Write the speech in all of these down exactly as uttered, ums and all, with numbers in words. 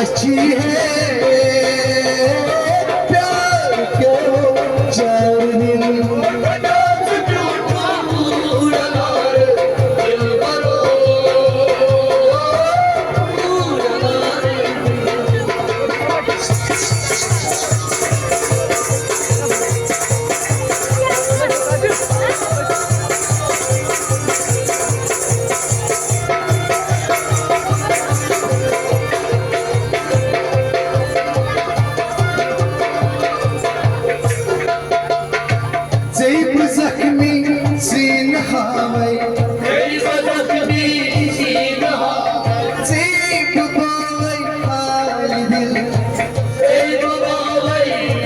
اچھی ہے پیار کیوں چار دن۔ ژے بہٕ زخمی سیٖنہٕ ہاوَے۔ ژے بہٕ زخمی سیٖنہٕ ہاوَے۔ ژے بہٕ باوَے حالہِ دِل۔ ژے بہٕ باوَے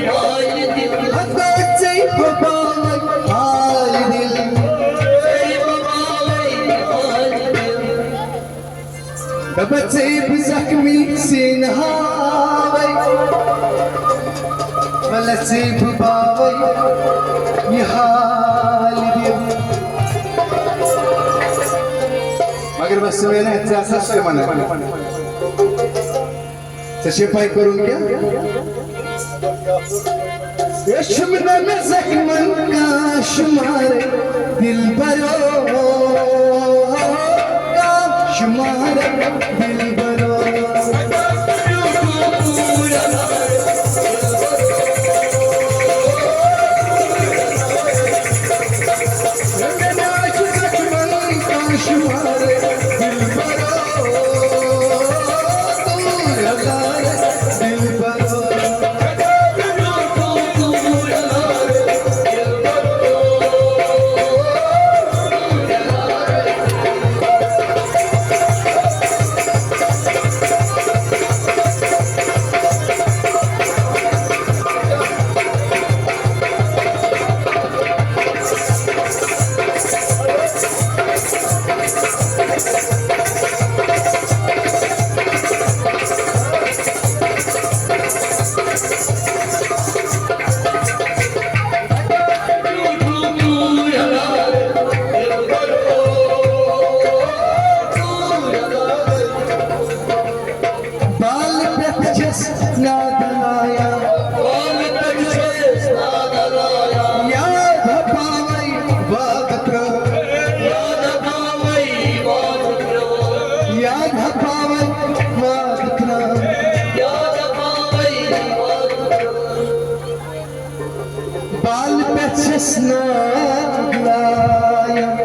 حالہِ دِل۔ ہتا ژے بہٕ باوَے حالہِ دِل۔ ژے بہٕ باوَے حالہِ دِل۔ دپہ ژے بہٕ زخمی سیٖنہٕ ہاوَے، وَلہٕ ژے بہٕ باوَے یہِ حال دِل۔ مگر بس ژٕ وَن، ژےٚ ہسا چھُ وَنان۔ ژےٚ چھے پَے کوٚرُن کیٛاہ؟ یہِ چھُم نہٕ مےٚ زخمن کانٛہہ شُمار، دِلبرو، کانٛہہ شُمار، دِلبرو۔ مےٚ نہ چھُ زخمن کانٛہہ شُمار، دِلبرو۔ بالہٕ پٮ۪ٹھ چھَس نادٕ لایان۔ بالہٕ پٮ۪ٹھ چھَس نادٕ لایان۔ یاد ہا پاوَے وادٕ پرٛٲنۍ۔ یاد ہا پاوَے وادٕ پرٛٲنۍ۔ یاد ہا پاوَے وادٕ پرٛٲنۍ۔ یاد ہا پاوَے وادٕ پرٛٲنۍ۔ بالہٕ پٮ۪ٹھ چھَس نادٕ لایان۔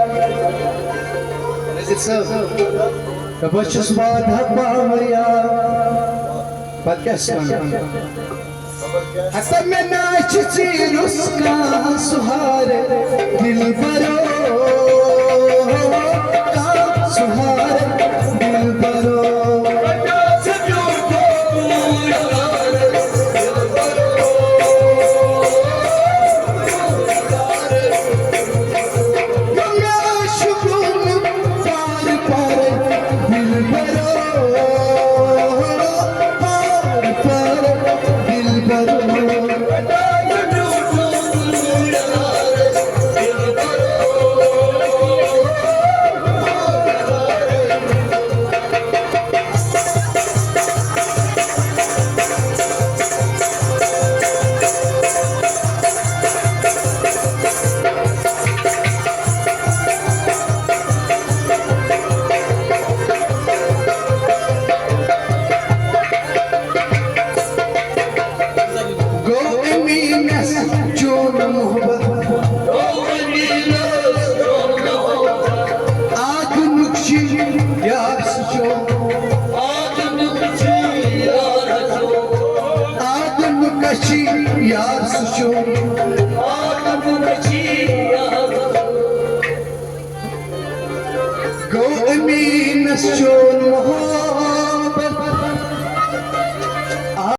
نذیر صٲب، بہٕ چھُس وادٕ ہا پاوَے یاد۔ پتہٕ کیٛاہ چھِ وَنان؟ ہتا مےٚ نہ چھُ ژیٖرِس کانٛہہ سُہارٕ، دِلبرو، کانٛہہ سُہارٕ، دِلبرو۔ گوٚو أمیٖنَس چون محبت۔ گوٚو أمیٖنَس چون محبت۔ آدمُک چھُ یار سُہ چون۔ آدمُک چھُ یار سُہ چون۔ آدمُک چھُ یار سُہ چون۔ آدمُک چھُ یار سُہ چون۔ گوٚو أمیٖنَس چون محبت۔